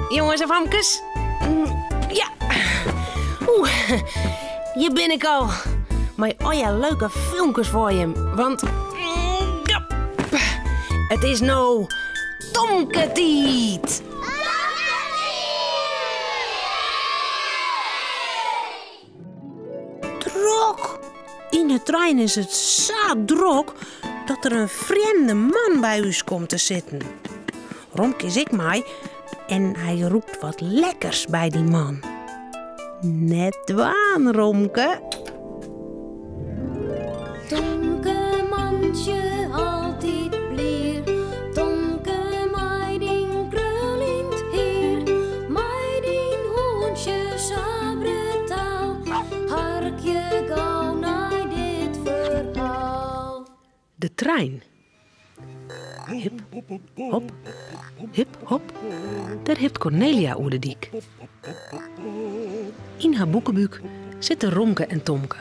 Jonges en famkes. Ja. Oeh, hjir bin ik al. Mei allegear leuke filmkes foar jim. Want ja, it is no Tomke-tiid. Drok! Yn de trein is it sa drok dat der in frjemde man by ús komt te sitten. Romke is ek mei en hy rûkt wat lekkers by dy man. Net dwaan, Romke. Tomke mantsje altyd blier, Tomke mei dyn kruljend hier, mei dyn hûntsje sa brutaal, harkje gau nei dit ferhaal. De trein. Hip, hop, hip, hop. Dêr hipt Cornelia oer de dyk. Yn har boekebúk sitte Romke en Tomke.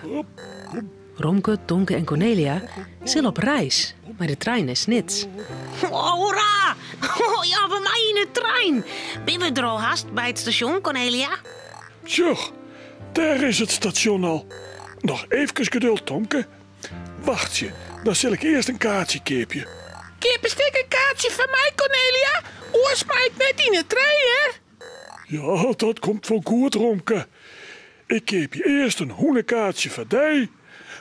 Romke, Tomke en Cornelia sille op reis mei de trein nei Snits. Oh, hoera! Oh, ja, we meie yn de trein! Binne we der al hast by it stasjon, Cornelia? Sjoch, dêr is it stasjon al. Noch eefkes geduld, Tomke. Wachtsje, dan sil ik earst in kaartsje keapje. Keapest ek in kaartsje foar my, Cornelia? Oars mei ik net yn 'e trein, hear. Ja, dat komt wol goed, Romke. Ik keapje earst in hûnekaartsje foar dy,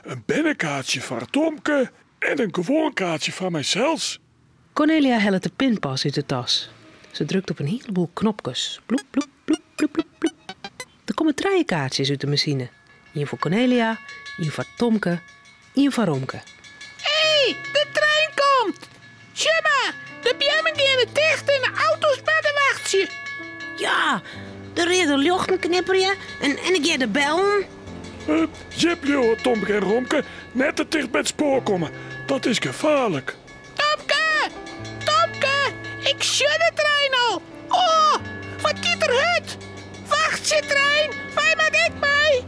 in bernekaartsje foar Tomke en in gewoan kaartsje foar mysels. Cornelia hellet de pinpas út de tas. Se drukt op in hieleboel knopkes. Bloep, bloep, bloep, bloep, bloep, bloep. Der komme trije kaartsjes út de masine. Ien foar Cornelia, ien foar Tomke, ien foar Romke. Hé, de trein komt! Sjoch mar, de beammen geane ticht en de auto's moatte wachtsje. Ja, de reade ljochten knipperje en ik hear de bellen. Hjir bliuwe Tomke en Romke net te ticht by it spoar komme. Dat is gefaarlik. Tomke! Tomke! Ik sjoch de trein al! Oh, wat giet er hurd! Wachtsje, trein! Wy moatte ek mei!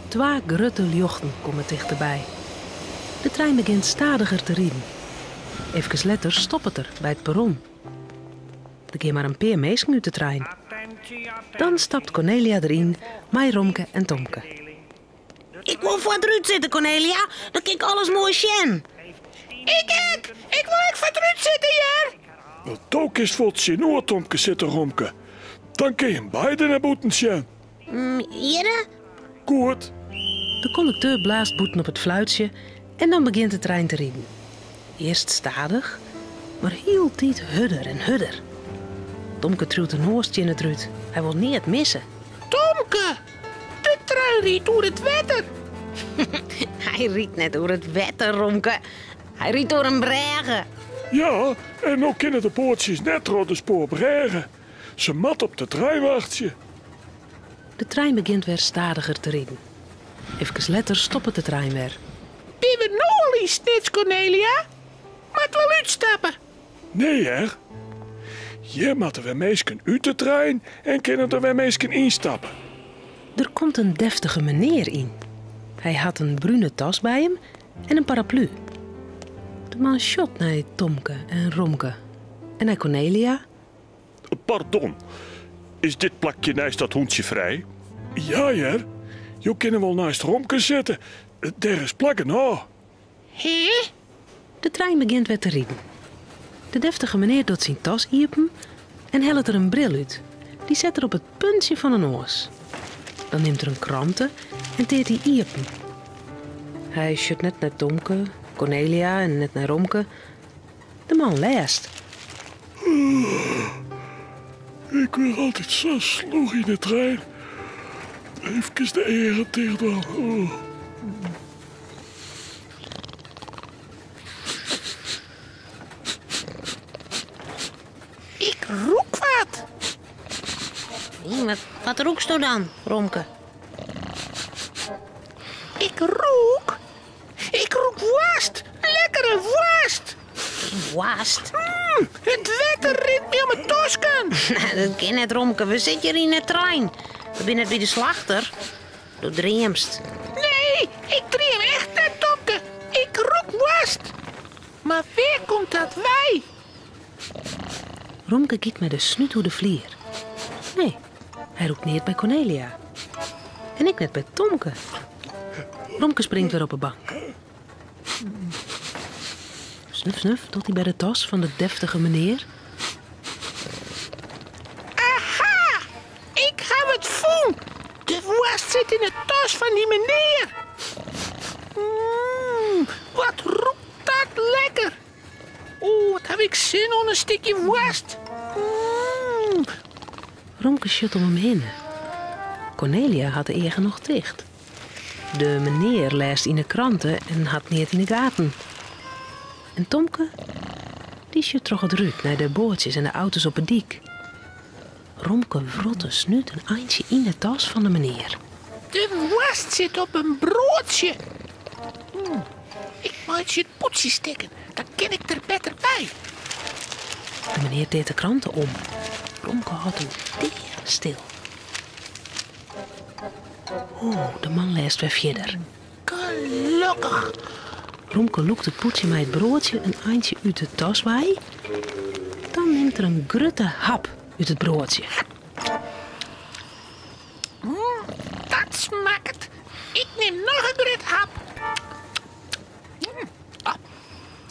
Twa grutte ljochten komme tichterby. De trein begjint stadiger te riden. Efkes letter stoppet er by it perron. Der gean mar in pear minsken út de trein. Dan stapt Cornelia deryn mei Romke en Tomke. Ik wol foar it rút sitte, Cornelia. Dan kin ik alles moai sjen. Ik ek! Ik wol ek foar it rút sitte, hear! Wel, do kinst wol tsjinoer Tomke sitte, Romke. Dan kin jim beide nei bûten sjen. Hjirre? Goed. De kondukteur blaast bûten op it fluitsje en dan begjint de trein te riden. Earst stadich, mar hieltyd hurder en hurder. Tomke triuwt de noas tsjin it rút. Hy wol neat misse. Tomke, de trein rydt oer it wetter. Hy rydt net oer it wetter, Romke. Hy rydt oer in brêge. Ja, en no kinne de boatsjes net troch de spoarbrêge. Se moatte op de trein wachtsje. De trein begjint wer stadiger te riden. Efkes letter stoppet de trein wer. Binne we no al yn Snits, Cornelia? Moatte we al útstappe? Nee hear. Hjir moatte wer minsken út de trein en kinne der wer minsken ynstappe. Der komt in deftige menear yn. Hy hat in brune tas by him en in paraplu. De man sjocht nei Tomke en Romke en nei Cornelia. Pardon, is dit plakje neist dat hûntsje frij? Ja hear, jo kinne wol neist Romke sitte, dêr is plak genôch. Hé? De trein begjint wer te riden. De deftige menear docht syn tas iepen en hellet der in bril út. Dy set er op it puntsje fan 'e noas. Dan nimt er in krante en teart dy iepen. Hy sjocht net nei Tomke, Cornelia en net nei Romke. De man lêst. Ik wurd altyd sa slûch yn 'e trein. Efkes de eagen ticht dwaan. Ik rûk wat. Wat rûksto dan, Romke? Ik rûk. Ik rûk woarst. Lekkere woarst. Woarst? Mm, it wetter rint my om 'e tosken. Dat kin net, Romke. We sitte hjir yn 'e trein. We binne net by de slachter. Do dreamst. Nee, ik dream echt net, Tomke. Ik rûk woarst. Mar wêr komt dat wei? Romke giet mei de snút oer de flier. Nee, hy rûkt neat by Kornelia. En ek net by Tomke. Romke springt wer op 'e bank. Snuf, snuf, docht hy by de tas fan de deftige menear. Aha! Ik haw it fûn! De woarst sit yn 'e tas fan dy menear. Mmm, wat rûkt dat lekker! Oeh, wat haw ik sin oan in stikje woarst. Mmm. Romke sjocht om him hinne. Kornelia hat de eagen noch ticht. De menear lêst yn 'e krante en hat neat yn 'e gaten. En Tomke? Dy sjocht troch it rút nei de boatsjes en de auto's op 'e dyk. Romke wrot de snút in eintsje yn 'e tas fan de menear. De woarst sit op in broadsje. Ik meitsje it pûdsje stikken, dan kin ik der better by. De menear teart de krante om. Romke hâldt him deastil. O, de man lêst wer fierder. Gelokkich! Romke lûkt it pûdsje mei it broadsje in eintsje út de tas wei. Dan nimt er in grutte hap út it broadsje. Dat smakket. Ik nim noch in grutte hap.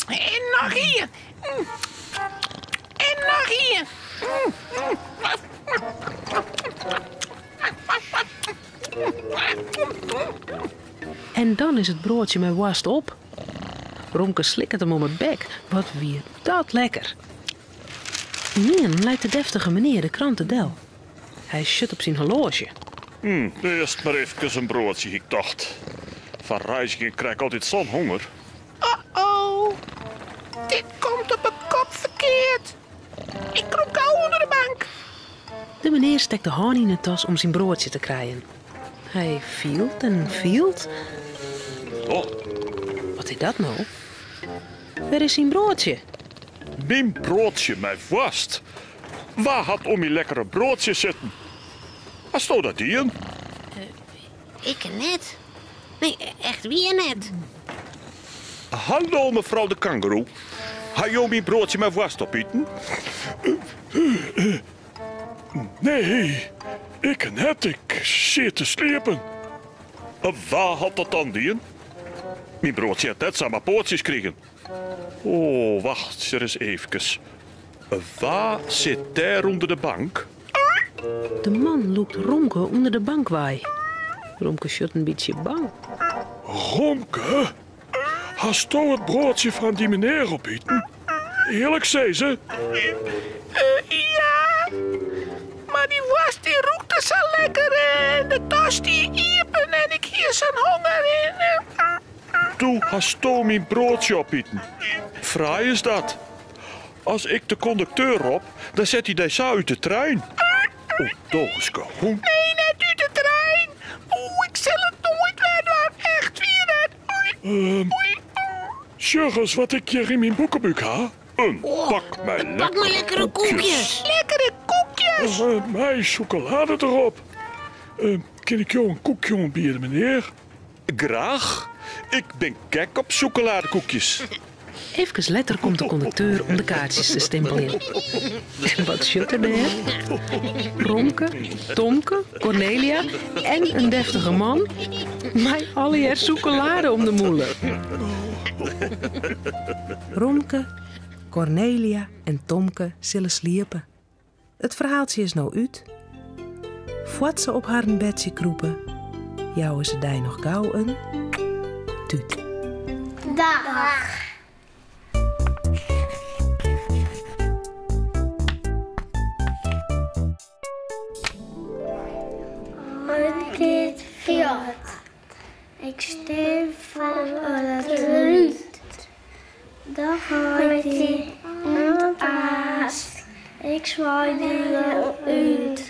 En noch ien. En noch ien. En dan is it broadsje mei woarst op. Romke slikket him om 'e bek. Wat wie dat lekker! Ynienen leit de deftige menear de krante del. Hy sjocht op syn horloazje. Earst mar efkes in broadsje, hie ik tocht. Fan reizgjen krij ik altyd sa'n honger. Uh-oh, dit komt op 'e kop ferkeard. Ik krûp gau ûnder de bank. De menear stekt de hân yn 'e tas om syn broadsje te krijen. Hy fielt en fielt. Oh. Wat is dat no? Wêr is syn broadsje? Myn broadsje mei woarst. Wa hat oan myn lekkere broadsje sitten? Hasto dat dien? Ik net. Nee, echt wier net. Hallo mefrou de kangoeroe. Ha jo myn broadsje mei woarst opiten? Nee, ik net. Ik siet te sliepen. Wa hat dat dan dien? Myn broadsje hat net samar poatsjes krigen. O, wacht ris eefkes. Wa sit dêr ûnder de bank? De man lûkt Romke ûnder de bank wei. Romke sjocht in bytsje bang. Romke, hasto it broadsje fan dy menear opiten? Earlik sizze. Ja, mar dy woarst dy rûkte sa lekker en de tas stie iepen en ik hie sa'n honger en. Doe hasto myn broadsje opiten. Fraai is dat. As ik de kondukteur rop, dan set hy dy sa út de trein. Ondogenske hûn. Nee, net út de trein. Oeh, ik sil it noait wer dwaan. Echt wier net. Oei. Oei. Sjoch ris wat ik hjir yn myn boekebúk ha. In pak mei lekkere koekjes. Lekkere koekjes! Mei sûkelade derop. Kin ik jo in koekje oanbiede, menear? Graach. Ik bin gek op sûkeladekoekjes. Efkes letter komt de kondukteur om de kaartsjes te stimpeljen. En wat sjocht er dêr? Romke, Tomke, Kornelia en in deftige man mei allegear sûkelade om de mûle. Romke, Kornelia en Tomke sille sliepe. It ferhaaltsje is no út. Foar't se op harren bedsje krûpe, jouwe se dy noch gau in tút. Dag. Dit fjord. Ik stean foar it rút. Dan goait hy oan it aas. Ik swaai dy wol út.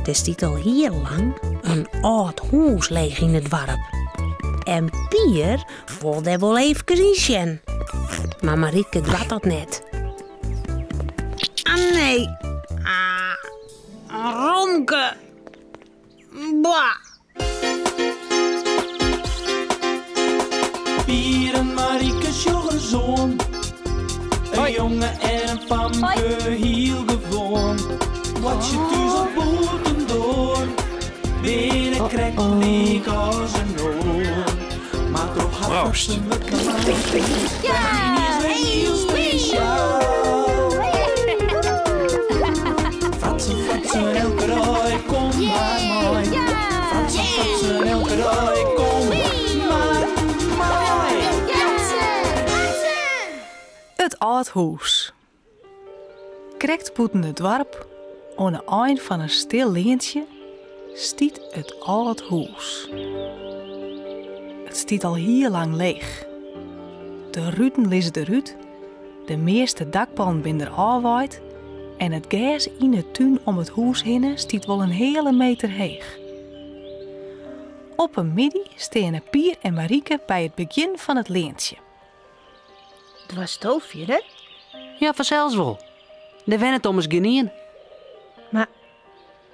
Der stiet al hiel lang in âld hûs leech yn it doarp. En Pier wol dêr wol eefkes yn sjen. Mar Marike doart dat net. Ah nee. Ah, Romke. Bah. Pier en Marike. jonge en in famke, hiel gewoan. Boartsje thús of bûtendoar, binne krekt lyk as in oar. Mar troch har Proost. fratsen wurdt normaal. Fermien is wer hiel spesjaal. Fratsen, fratsen, elke dei, kom mar mei. Fratsen, fratsen, elke dei, kom mar mei. It âld hûs. Krekt bûten it doarp, oan 'e ein fan in stil leantsje, stiet it âld hûs. It stiet al hiel lang leech. De ruten lizze derút, de measte dakpannen binne der ôfwaaid en it gers yn 'e tún om it hûs hinne stiet wol in heale meter heech. Op in middei steane Pier en Marike by it begjin fan it leantsje. Doarsto fierder? Ja, fansels wol. Dêr wennet ommers gjinien. Mar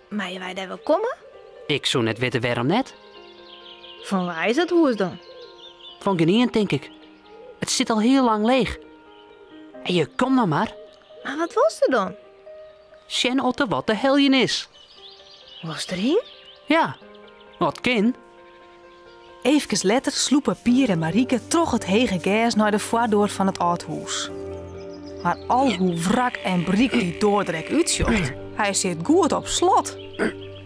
meie wy dêr wol komme? Ik soe net witte wêrom net. Fan wa is dat hûs dan? Fan gjinien, tink ik. It stiet al hiel lang leech. En je kom no mar. Mar wat wolst dan? Sjen oft der wat te heljen is. Wolst deryn? Ja, wat kin. Eefkes letter slûpe Pier en Marike troch it hege gers nei de foardoar fan it âld hûs. Mar al hoe wrak en bryk dy doar der ek útsjocht, hy sit goed op slot.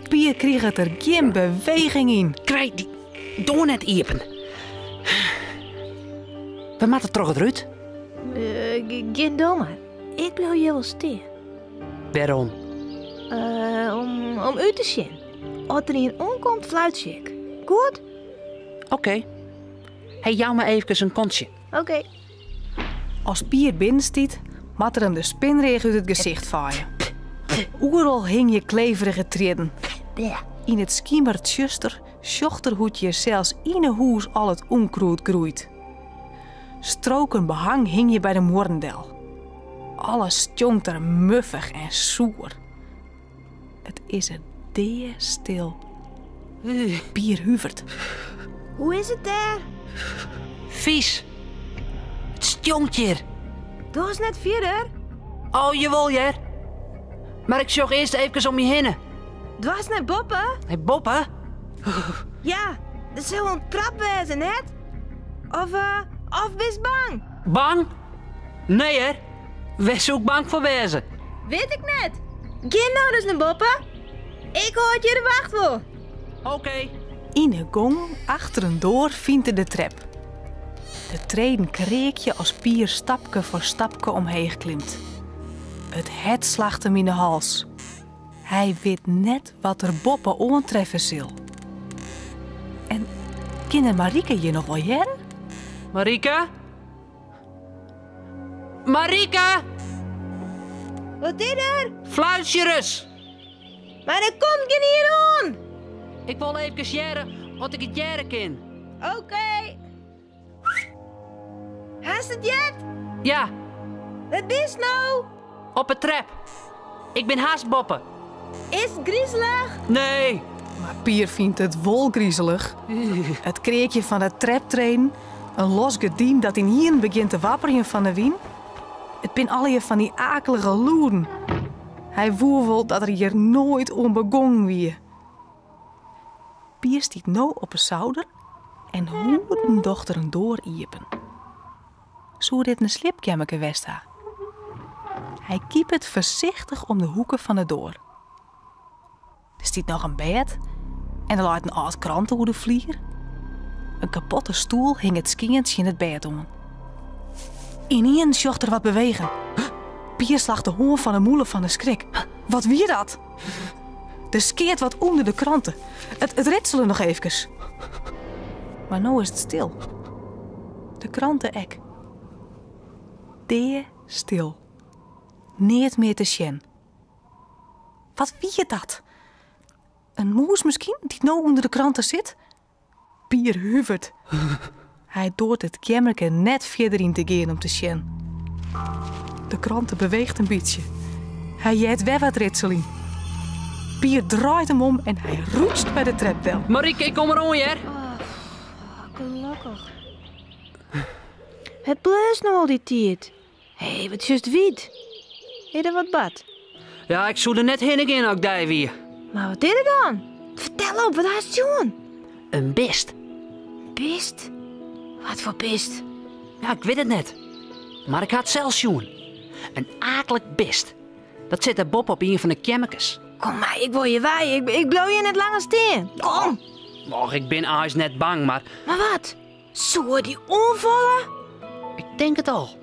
Pier kriget der gjin beweging yn. Krij dy doar net iepen. We moatte troch it rút. Gean do mar. Ik bliuw hjir wol stean. Wêrom? Om út te sjen. As der ien oankomt, fluitsje ik. Goed? Oké. Hey, jou my eefkes in kontsje. Oké. As Pier binnen stiet, moat er him de spinreach út it gesicht faaie. Oeral hingje kleverige triedden. Yn it skimertsjuster sjocht er hoe't hjir sels yn 'e hûs al it ûnkrûd groeit. Stroken behang hingje by de muorren del. Alles stjonkt der muffich en soer. It is der deastil. Pier huveret. Hoe is it dêr? Fys. It stjonkt hjir. Doarst net fierder? Oh, jawol hear. Mar ik sjoch earst eefkes om my hinne. Doarst nei boppe? Nei boppe? Ja, der sil wol in trap wêze, net? Of, uh, of bist bang? Bang? Nee hear. Wêr soe ik bang foar wêze? Wit ik net. Gean no dus nei boppe. Ik hâld hjir de wacht wol. Oké. Yn 'e gong achter in doar fynt er de trep. De treden kreakje as Pier stapke foar stapke omheech klimt. It hert slacht him yn 'e hals. Hy wit net wat er boppe oantreffe sil. En kin er Marike hjir noch wol hearre? Marike? Marike! Wat is der? Fluitsje ris! Mar der komt gjinien oan! Ik wol eefkes hearre oft ik it hearre kin. Oké. Hast it heard? Ja. Wêr bist no? Op 'e trep. Ik bin hast boppe. Is it grizelich? Nee. Mar Pier fynt it wol grizelich. It kreakjen fan de treptreden, in los gerdyn dat ynienen begjint te wapperjen fan de wyn. It bin allegear fan dy akelige lûden. Hy woe wol dat er hjir noait oan begongen wie. Pier stiet no op 'e souder en hoeden docht er in doar iepen. Soe dit in sliepkeammerke west ha? Hy kipet foarsichtich om de hoeke fan de doar. Der stiet noch in bêd en der leit in âld krante oer de flier. In kapotte stoel hinget skean tsjin it bêd oan. Ynienen sjocht er wat bewegen. Pier slacht de hân fan 'e mûle fan 'e skrik. Wat wie dat? Der skeat wat ûnder de krante. It, it ritsele noch eefkes. Mar no is it stil. De krante ek. Deastil. Neat mear te sjen. Wat wie dat? In mûs miskien, dy't no ûnder de krante sit? Pier huveret. Hy doart it keammerke net fierder yn te gean om te sjen. De krante beweecht in bytsje. Hy heart wer wat ritseljen. Pier draait him om en hy rûtst by de trep del. Marike, ik kom deroan, hear. Oh, gelokkich. Wêr bleaust no al dy tiid? Hé, wat sjochst wyt? Is der wat bard? Ja, ik soe der net hinne gean as ik dy wie. Mar wat is der dan? Fertel op, wat hast sjoen? In bist. Bist? Wat foar bist? Ja, ik wit it net. Mar ik ha it sels sjoen. In aaklik bist. Dat sit dêr boppe op ien fan de kjemmekes. Kom mei, ik wol hjir wei. Ik, ik bliuw hjir net langer stean. Kom! Och, ik bin eins net bang, mar... Mar wat? Soe er dy oanfalle? Ik tink it al.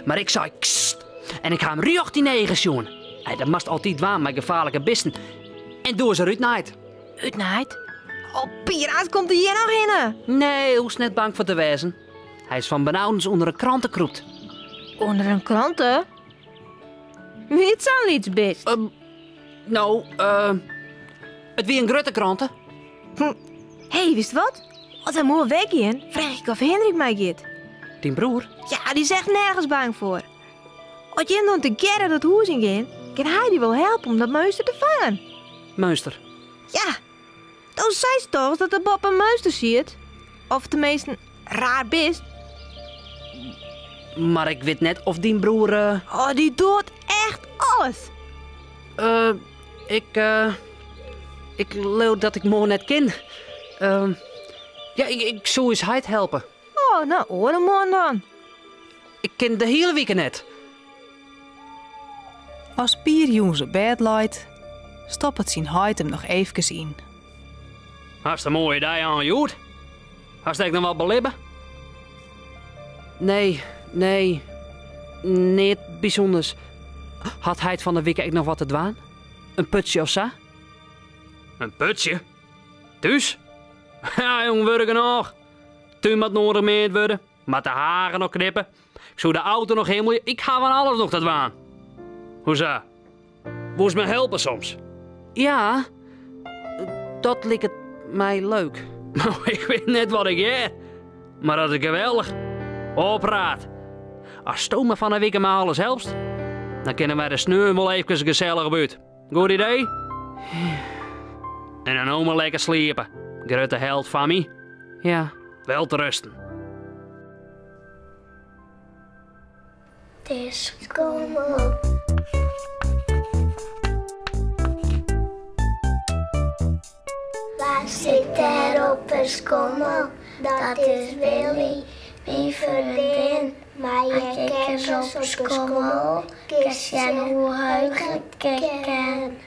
Mar ik sei kst en ik ha him rjocht yn de eagen sjoen. Hey, dat moatst altyd dwaan mei gefaarlike bisten. En doe is er útnaaid. Útnaaid? Oh, Pier, aanst komt er hjir noch hinne. Nee, hoechst net bang foar te wêzen. Hy is fan benaudens ûnder in krante krûpt. Under in krante? Wie it sa'n lyts bist? No, it wie in grutte krante. Hé, witst wat? As wy moarn weggean, freegje ik of Hindrik meigiet. Dyn broer? Ja, dy is echt nergens bang foar. As jim dan tegearre dat hûs yn gean, kin hy dy wol helpe om dat meunster te fangen. Meunster? Ja, do seist dochs dat der boppe in meunster siet? Of teminsten, raar bist. Mar ik wit net of dyn broer. Oh, dy docht echt alles. Ik, ik leau dat ik moarn net kin. Ja, ik, ik soe ús heit helpe. Oh, no, oare moarn dan. Ik kin de hiele wike net. As Pier jûns op bêd leit, stoppet syn heit him noch eefkes yn. Hast in moaie dei hân hjoed? Hast ek noch wat belibbe? Nee, nee, neat bysûnders. Hat heit fan 'e wike ek noch wat te dwaan? In putsje of sa? In putsje? Thús? Ja, jong, wurk genôch. Tún moat noadich meand wurde, moat de hage noch knippe. Ik soe de auto noch himmelje, ik ha fan alles noch te dwaan. Hoesa? Wolst my helpe soms? Ja, dat liket my leuk. No, ik wit net wat ik hear, mar dat is geweldich. Opraat. Asto my fan 'e wike mei alles helpst, dan kinne wy der sneon wol eefkes gesellich op út. Goed idee? En dan no mar lekker sliepe, grutte held fan my. Ja. Wel te rusten. De skommel. Wa sit der op 'e skommel? Dat is Willy, myn freondin. Mei ik ris op 'e skommel? Kinst sjen hoe heech ik kin.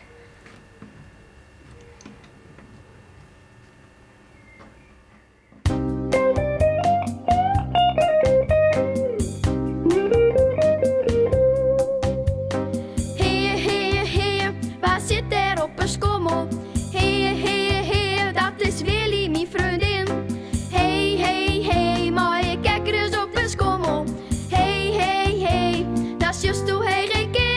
Hea, hea, hea, wa sit der op 'e skommel? Hea, hea, hea, dat is Willy, myn freondin. Hey, hey, hey, mei ik ek ris op 'e skommel? Hey, hey, hey, dan sjochst hoe heech ik kin.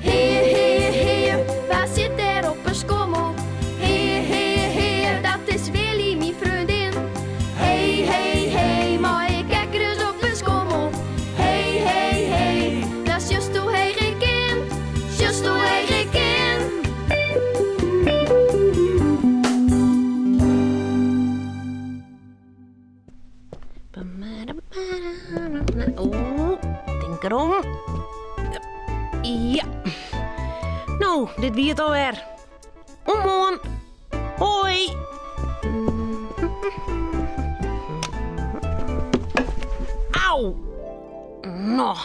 Hea, hea, hea, wa sit der op 'e skommel? Hea, hea, hea, dat is Willy, myn freondin. Hey, hey, hey, mei ik ek ris op 'e skommel? Hey, hey, hey, dan sjochst hoe heech ik kin. Sjochst hoe heech ik kin. Oeh, tink derom. Ja. No, dit wie it alwer. Oant moarn. Hoi. Au. No.